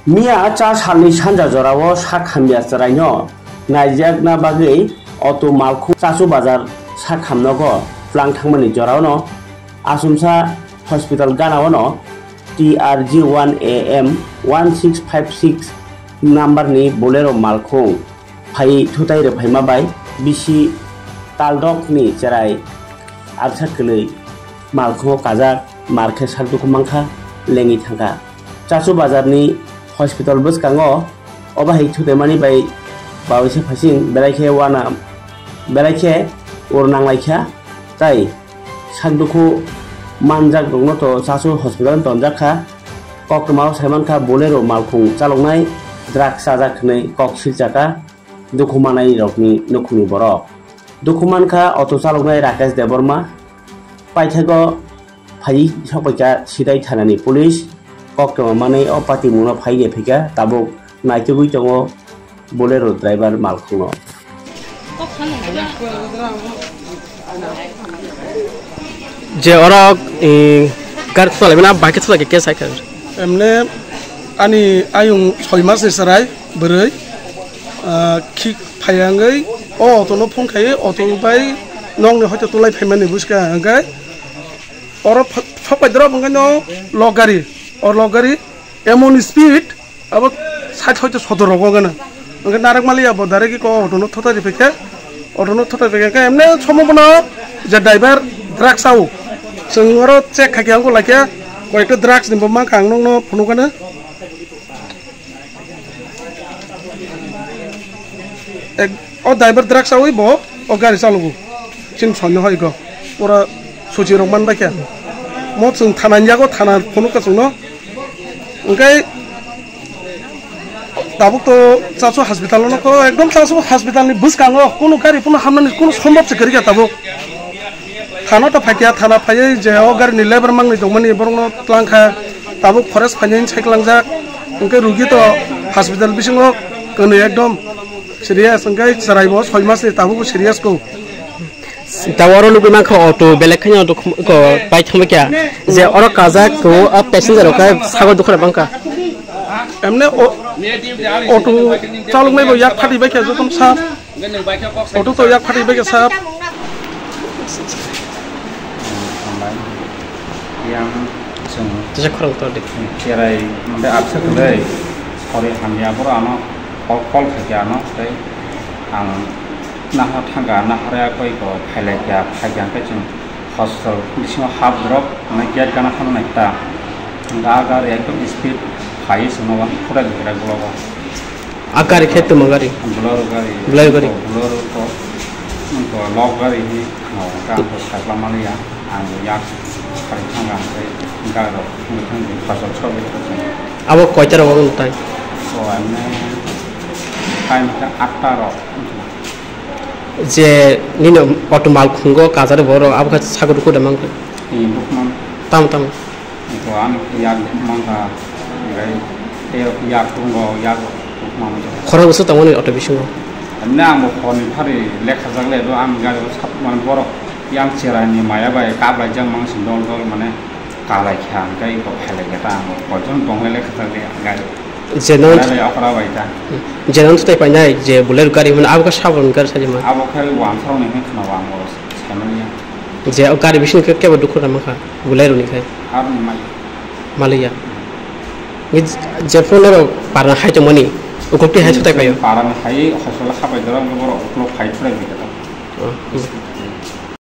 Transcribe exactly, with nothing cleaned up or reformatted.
Miya cha salni sanja jorao sak hamya chwraino naijakna bagwi auto malkhung Chachu bazar sak hamnogo tlang thangmani joraono Asumsa hospital ganaono T R G one A M one six five six number ni Bolero malkhung phai thutai rwphaima bai bisi taldok ni cherai arsa kwlwi malkhungo kajak mar khe sak dukhu mankha lengwi thangkha. Chachu bazar ni hospital bwskango obo hai thutai mani bai baoisa phaising belai khe wana belai khe ur nanglaikha tai sak dukhu manjak rokno to Chachu hospital tonjak kha. Koktwmao saimankha Bolero malkhung chaloknai drugs chajak hwnwi kok silchakha dukhu manai rokni nukhungni borok. Dukhu mankha auto chaloknai Rakesh Debbarma. Paithago phai sokpaikha Sidai thanani police. Koktwma manwi o patimungno phai de phikha tabuk naitugwi tongo Bolero driver malkhungno. Je oro, eh, gari thwna laimani, ah, bai khe thwna khe kesa khe. Emne ani ayung soi mas ni chwrai bwrwi, ah, khik phai wngwi o auto no phone khai, auto bai nokni hoito tulai phaimani buskang hwnkhe oro pha-, phak bai drop hwnkhe no lok gari, o lok gari emon speed, abo sait hoito sotor rogo gana. Hwnkhe narwk maliya bo direct ko auto no thota riphaikha. Auto no thota riphaikha. Hwnkhe emne somo bono je driver drugs sao. Chwng oro check khaikhe ang laikha. Koyekta drugs ni bo mankha ang nokno phunukgana. Ek, o driver drugs awi bo o gari chalogo. Chini soino hoi go. Pura suchi rok man baikha. Mo chwng thana ni yago thana phunukha chwngno. Hwnkhe tabuk to Chachu hospital no ko ekdom Chachu hospital ni bwskango kunu gari phano hamnani kunu sombab se kwrwikha tabuk. Thana to phaikha, thana phaiwi je o gari ni lebar mangni tongmani borokno tlangkha, tabuk forest phainai sai klangjak. Hwnkhe rugi to hospital bisingo kwnwi ekdom serious, hwnkhe chwraibo soi mas ni tabukbo serious ko. Tabuk oro nugwi mankha auto belek khaino auto khum-, ko bai thangbaikha. Je oro kajak ko a passenger rok khe sago dukha bangkha. Emne o-, auto chaloknai bo yak phati baikha jotono sa. Auto to yak phati baikha sa. Hambai. Yang chwng Tisa khorang to de. Cherai mode abse kwlai. Sori hamya boro ano call, call khaikha ano tei ang nahar thangkha, nahar ya koi ko phailaikha, phaikha hwnkhe chwng hospital bisingo hap drop, hwnwi gate gana thangna naikha. Hwnkhe a gari ekdom speed phaiwi chwngno uanwi phurai rwkha ulogo. A gari khe tongma gari? Bolero gari. Bolero gari. Bolero ko, ko lok gari hi, oh, ka ko sakla maliya, ang yak sari thanga, ang tei gari rok, ang tei pasal chobis ko. Abo koita rok ang tai? Oh, ane, time ta atta rok. Je nini auto malkhungo kajari borok abo khe sago dukhu da mangkha. Ee, dukhu man. Tamo, tamo. Eko ani yak mankha, hwnkhe tei yak tongo, yak mankha. Khorang bwswk tongmani auto bisingo? Emne ang bo phone ni phari lekha jak le do, ang gari o sap mani borok yang cherai ni maya bai kap lai jak mang si dol dol mane kalai kha, hwnkhe eko phailai kha ta ang bo koichon tong le lekha jak le gari. Je nang Gari okra bai ta. Je nang tai painai je Bolero gari mane abo khe sabon gari sajima. Abo khe wansarok ni hwnwi khna wang bo saimanya. Je o gari bising khe kebo dukhu rama kha, Bolero ni khai. Aroni malik. Maliya. Ni je phone ro parna hai tongmani, ukukti hai sutai phaio. Parani hai hosol habai dora borok uklok hai thurai bi kata. Oh, hmm.